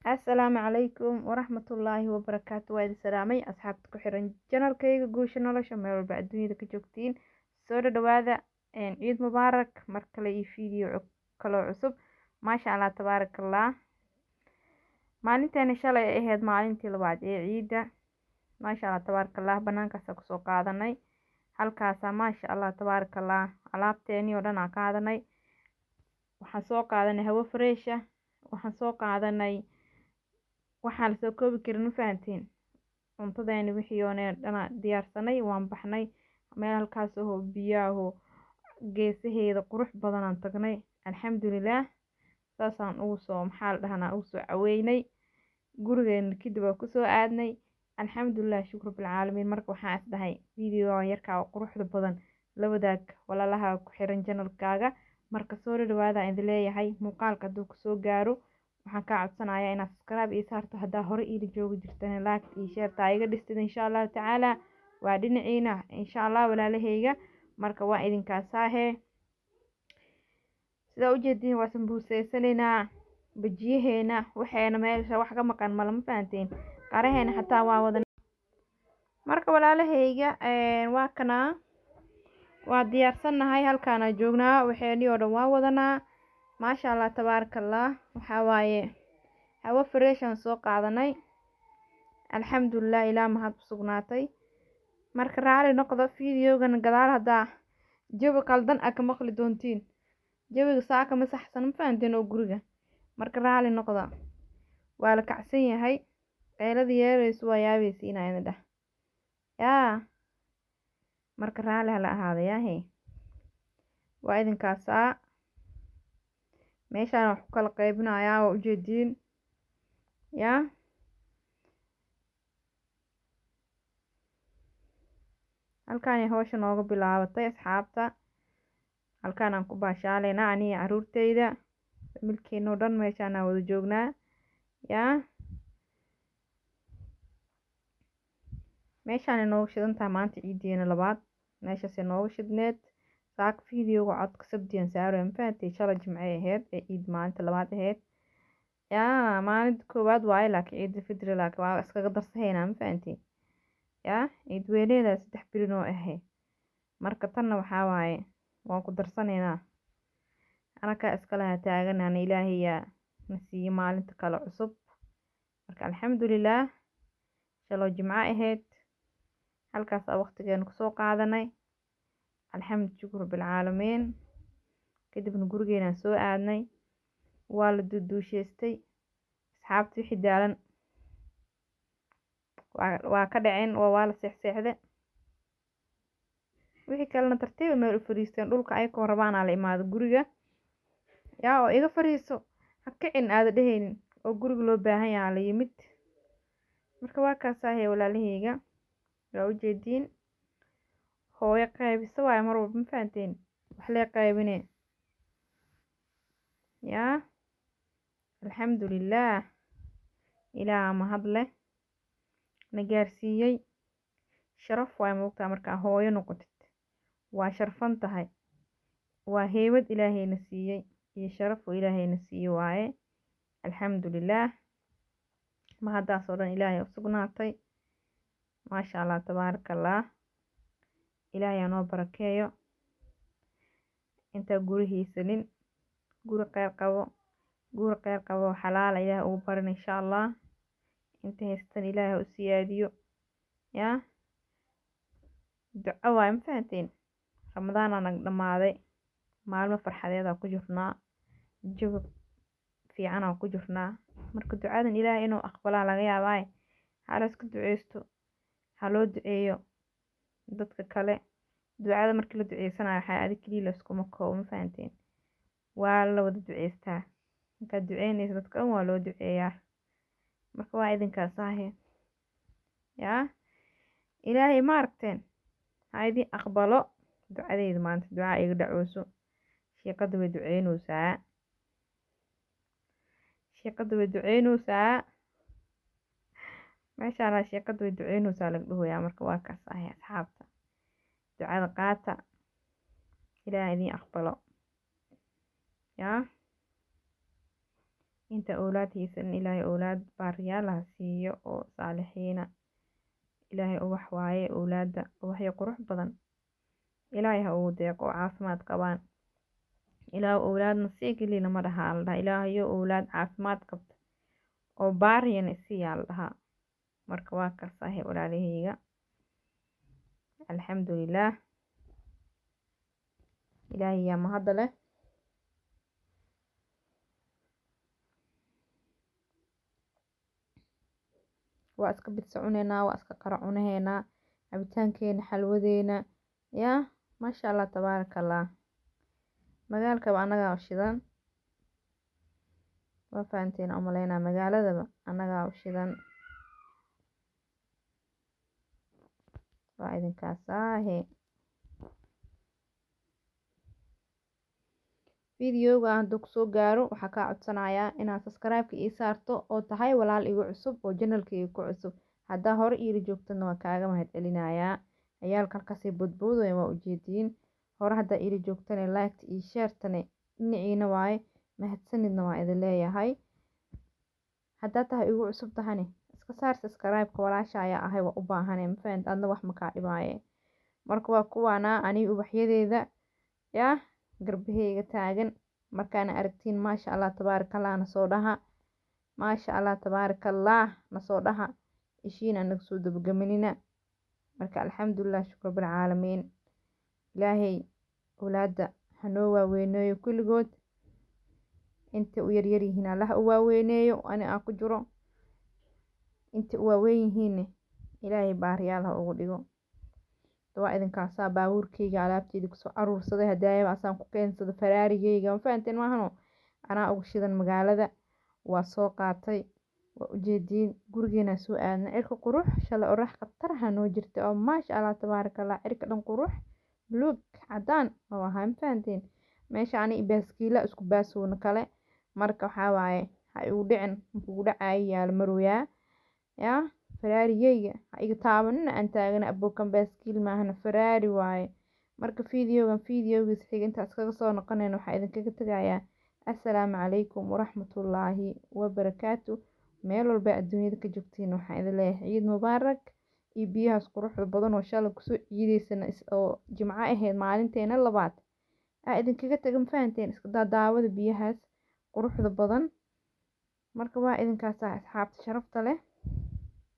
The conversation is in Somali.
Asalaamu calaykum waraxmatullaahi wabarakaatu. Waa idin salaamay asxaabta ku xiran janalkayga Guusha Nolosha, meel walba adduunyada ka joogtiin. Soo dhadhawaada, ciid mubaarak mar kale iyo video kaloo cusub. Maasha Allah, tabaarakallah. Maalinteena shalay ay ahayd maalintii labaad ee ciidda. Maasha Allah, tabaarakallah. Banaankaasa kusoo qaadanay halkaasa. Maasha Allah, tabaarakallah. Alaabteenii oo dhan aan qaadanay. Waxaan soo qaadanay hawo fresh ah, waxaan soo qaadanay waxaan lasoo koobi karin, ma fahantiin? Cuntadeeni wixii oone dhana diyaarsanay. Waan baxnay, meel halkaas oo biyaaho geesaheeda qurux badanaan tagnay. Alxamdulilaah, saasaan ugu soo, maxaa la dhahanaa, ugu soo caweynay gurigeena. Kadib waa kusoo aadnay. Alxamdulilah, shukru bilcaalamiin. Marka waxaan is dhahay videogan yarkaa oo quruxda badan la wadaag walaalaha ku xiran janalkaaga. Marka soo dhadhawaada idin leeyahay. Muuqaalka hadduu kusoo gaaro, waxaan kaa codsanayaa inaad subscribe ii saarto. Haddaa hore iila joogi jirtana, like iyo share taa iga dhistid, insha Allahu tacaala. Waa dhinaciina, insha Allah, walaalahayga. Marka waa idinkaasaahe. Sidaa ujeediin, waa sambuuseysanaynaa, bajiyaheena, waxeena meesha wax ka maqan malama, fahanteen? Qaraheena xataa waa wada. Marka walaalahayga, waa kanaa, waa diyaarsannahay, halkaana joognaa, waxeenii oo dhan waa wadanaa. Maasha Allah, tabaarakallah. Waxaa waaye hawo fresh aan soo qaadanay. Alxamdulilah, ilaa mahad u sugnaatay. Marka raali noqdo, videogan gadaal haddaa jawi qaldan a ka maqli doontiin. Jawiga saaka ma saxsan, ma fahanteen? Oo guriga. Marka raali noqda, waa la kacsan yahay. Qaylada yeerayso waa yaabaysiinaa idin dheh yaa. Marka raali hala ahaada yaahe. Waa idinkaasaa. Meeshaan wax ku kala qaybinayaa, waa ujeediin yaa. Halkaanay hawsha nooga bilaabatay, asxaabta. Halkaan aan ku baashaaleynaa, aniga, caruurteyda, familkeena oo dhan meeshaanaa wada joognaa yaa. Meeshaanay nooga shidan tahay maanta ciideena labaad. Meeshaasay nooga shidneed. Saaka videoga codka sabtiyan saaraya, ma fahantay? Shalay Jimcay ahayd ee ciid maalinta labaad ahayd yaa. Maalinta koowaad waaye, laakiin ciida fidri laakiin waa iskaga darsahaynaa, ma fahantay yaa? Ciid weyneeda 3 beri noo ahay. Marka tanna waxaa waaye waan ku darsanaynaa. Anakaa iska taaganana. Ilaahay yaa na siiyey maalinta kale cusub. Marka alxamdulilaah, shaloo Jimco ahayd, halkaasaa waqtigeena kusoo qaadanay. Alxamdu shukru bilcaalamiin. Kadibna gurigeenaan soo aadnay, waa la duuduusheystay. Asxaabta wixii daalan waa ka dhaceen, waa la seexseexde. Wixii kalena tartiiba meel u fariisteen dhulka ayakoo rabaanaa la imaado guriga yaa, oo iga fariiso, ha kicin aada dhehaynin, oo guriga loo baahan yahaa la yimid. Marka waa kaasaahe, walaalahayga, waa ujeediin. Hooyo qaybisa waayo mar walba, ma fahanteen? Wax lee qaybine yaa. Alxamdulilaah, Ilaaha mahad leh na gaarsiiyey. Sharaf waayo, moogtaa? Markaa hooyo noqotid, waa sharfan tahay. Waa heybad Ilaahayna siiyey iyo sharaf uu Ilaahayna siiyey waaye. Alxamdulilaah, mahaddaas oo dhan Ilaahay u sugnaatay. Maasha Allah, tabaaraka Allah. Ilaahay ha noo barakeeyo. Intaa guri haysanin, guri kheyr qabo, guri kheyr qabo oo xalaala Ilaahay ugu barin, insha Allah. Inta haysatan Ilaahay ha u siyaadiyo yaa. Duco waaye, ma fahanteen? Ramadaanaa naga dhammaaday, maalmo farxadeedaa ku jirnaa, jawi fiicanaa ku jirnaa. Marka ducadan Ilaahay inuu aqbalaa laga yaabaaye, ha la iska duceysto, ha loo duceeyo dadka kale. Ducada markii la duceysanayo, waxaa adig keliya la iskuma koobo, ma fahanteen? Waa la wada duceystaa. Markaad duceynayso, dadka dhan waa loo duceeyaa. Marka waa idinkaas ahe yaa. Ilaahay, ma aragteen, ha idin aqbalo ducadeyda. Maanta ducaa iga dhacooso. Sheekada way duceyneysaa, sheekada way duceyneysaa. Meeshaana sheekada way duceyneysaa laga dhahoyaa. Marka waa kaas ahay, asxaabta, ducada qaata, Ilaahay idin aqbalo yaa. Inta owlaad haysan, Ilaahay owlaad baariyaal ha siiyo oo saalixiina. Ilaahay ubax waaye owlaada, ubaxyo qurux badan Ilaahay ha ugu deeqo oo caafimaad qabaan. Ilaahu owlaadna sii keliya lama dhahaa, la dhahaa Ilaahayow owlaad caafimaad qabta oo baariyana isiiyaa la dhahaa. Marka waa kasahay walaalahayga, alxamdulilaah, Ilaahay yaa mahadda leh. Waa iska bidsa cuneynaa, waa iska qara cunaheynaa, cabitaankeena, xalwadeena, yaa maasha Allah tabaaraka Allah. Magaalkaba annagaa u shidan, waa fahanteen u maleynaa, magaaladaba annagaa u shidan. Waa idinkaasaahe Videoga hadduu kusoo gaaro, waxaa kaa codsanayaa inaad subscribe-ka ii saarto oo tahay walaal igu cusub oo channelkayga ku cusub. Haddaa hore iila joogtana, waa kaaga mahad celinayaa. Ciyaalka halkaasay boodboodayaan, waa ujeediin. Hore haddaa iila joogtana, like iyo share-tane dhinaciina waaye, mahadsanidna waa idin leeyahay. Haddaa tahay igu cusub tahane, iska saar subscribe-ka, walaasha ayaa ahay, waa u baahane, ma fahant? Adna wax makaa dhibaaye. Marka waa kuwaanaa aniga ubaxyadeeda yaa garbaheyga taagan. Markaana aragtiin, maasha Allah tabaarakallah nasoo dhaha, maasha Allah tabaarakallah nasoo dhaha, ishiina naga soo dabagaminina. Marka alxamdulilah, shukr rabbilcaalamiin. Ilaahay owlaada hanoo waaweyneeyo kulligood, inta u yaryar yihiin Allah u waaweyneeyo, ani aan ku jiro. Inta u waaweyn yihiinne, Ilaahay baariyaal ha ugu dhigo. Waa idinkaasaa baabuurkeyga alaabteyda kusoo aruursaday, hadaayaba asaan ku keensada Faraarigeyga, ma fahanteen? Maahano anaa ugu shidan magaalada. Waa soo qaatay, waa ujeediin, gurigeena soo aadna. Cirka qurux, shalay orax khatar noo jirta oo maasha Allah tabaaraka Allah, cirka dhan qurux, buluug cadaan oo ahaa, ma fahanteen? Meesha ani baaskiila isku baasowna kale. Marka waxaa waaye, ha igu dhicin, makugu dhacaayo, yaala marooyaa yaa Faraarigeyga, ha iga taabanina, aan taagana abookan, baaskiil maahana, Faraari waaye. Marka videogan videogiis xiga intaa iskaga soo noqonayna, waxaa idinkaga tegayaa assalaamu calaykum waraxmatullaahi wabarakaatu. Meel walba adduunyada ka joogtiin, waxaan idin leeyahay ciid mubaarak. Iyo biyahaas quruxda badan oo shalay kusoo ciideysana oo jimco ahayd maalinteena labaad aa idinkaga taga, ma fahanteen? Iska daadaawada biyahaas quruxda badan. Marka waa idinkaasaa asxaabta sharafta leh.